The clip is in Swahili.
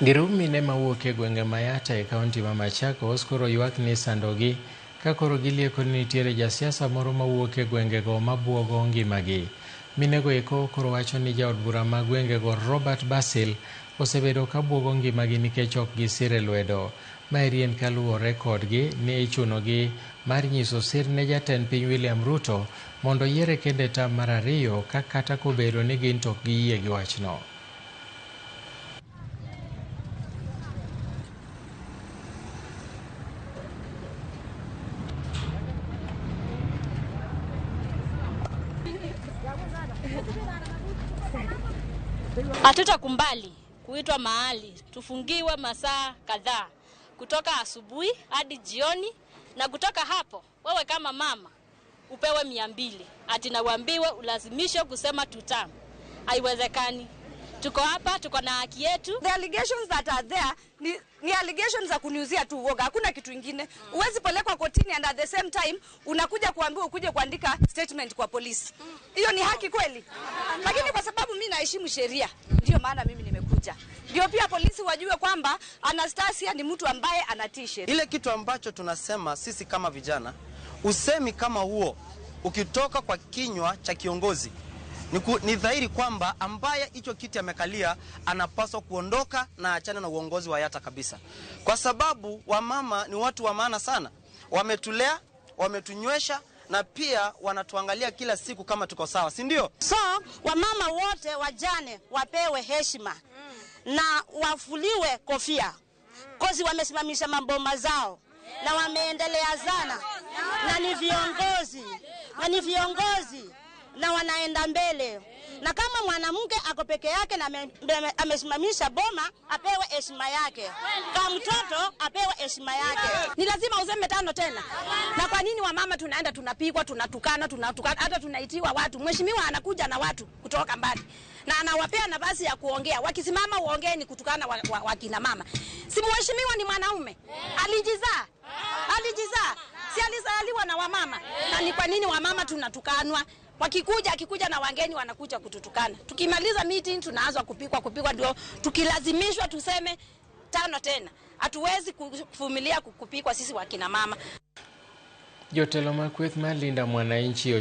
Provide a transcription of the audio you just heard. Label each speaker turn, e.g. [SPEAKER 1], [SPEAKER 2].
[SPEAKER 1] Girub mine mawuok e gwenge ma Yatta e kaunti ma Machakos koro ywak ni isandogi ka koro gilieko ni nitiere jasiasa moro mawuok e gwengego mabuogo ngimagi. Minego eko koro wacho ni jaod bura ma gwengego Robert Basil osebedo ka buogo ngimagi nikech ok gisire lwedo. Maeri en kaluwore kodgi ni ichunogi mar nyiso sir ne jatend piny William Ruto mondo oyiere kendo e tam mar ariyo ka kata kobedo ni gin to ok giyie gi wachno.
[SPEAKER 2] Hatutakubali kuitwa mahali tufungiwe masaa kadhaa kutoka asubuhi hadi jioni, na kutoka hapo wewe kama mama upewe 200 ati na uambiwe ulazimishwe kusema tutam. Haiwezekani. Tuko hapa, tuko na haki yetu.
[SPEAKER 3] The allegations that are there ni allegations za kuniuzia tu uoga, hakuna kitu ingine. Huwezi pelekwa kotini and at the same time unakuja kuambiwa ukuje kuandika statement kwa polisi. Hiyo ni haki kweli? Lakini kwa sababu mimi naheshimu sheria, ndio maana mimi nimekuja. Ndio pia polisi wajue kwamba Anastasia ni mtu ambaye anatii sheria.
[SPEAKER 4] Ile kitu ambacho tunasema sisi kama vijana, usemi kama huo ukitoka kwa kinywa cha kiongozi ni dhahiri kwamba ambaye hicho kiti amekalia anapaswa kuondoka na achane na uongozi wa Yatta kabisa. Kwa sababu wamama ni watu wa maana sana. Wametulea, wametunywesha na pia wanatuangalia kila siku kama tuko sawa, si ndio?
[SPEAKER 5] So wamama wote wajane wapewe heshima na wafuliwe kofia. Kozi wamesimamisha maboma zao na wameendelea sana na ni viongozi, na ni viongozi na wanaenda mbele. Na kama mwanamke ako peke yake na amesimamisha boma, apewe heshima yake. Kama mtoto apewe heshima yake.
[SPEAKER 3] Ni lazima useme 5 tena. Na kwa nini wamama tunaenda tunapigwa, tunatukana, tunatukana, hata tunaitiwa watu. Mheshimiwa anakuja na watu kutoka mbali na anawapea nafasi ya kuongea. Wakisimama uongee ni kutukana wakina mama. Si mheshimiwa ni mwanaume. Alijizaa. Alijizaa. Si alizaliwa na wamama. Na ni kwa nini wamama tunatukanwa? Wakikuja, akikuja na wageni wanakuja kututukana. Tukimaliza meeting tunaanza kupigwa, ndio tukilazimishwa tuseme 5 tena. Hatuwezi kuvumilia kupikwa sisi wakina mama.
[SPEAKER 1] Jotelo ma kweth mar Linda Mwananchi.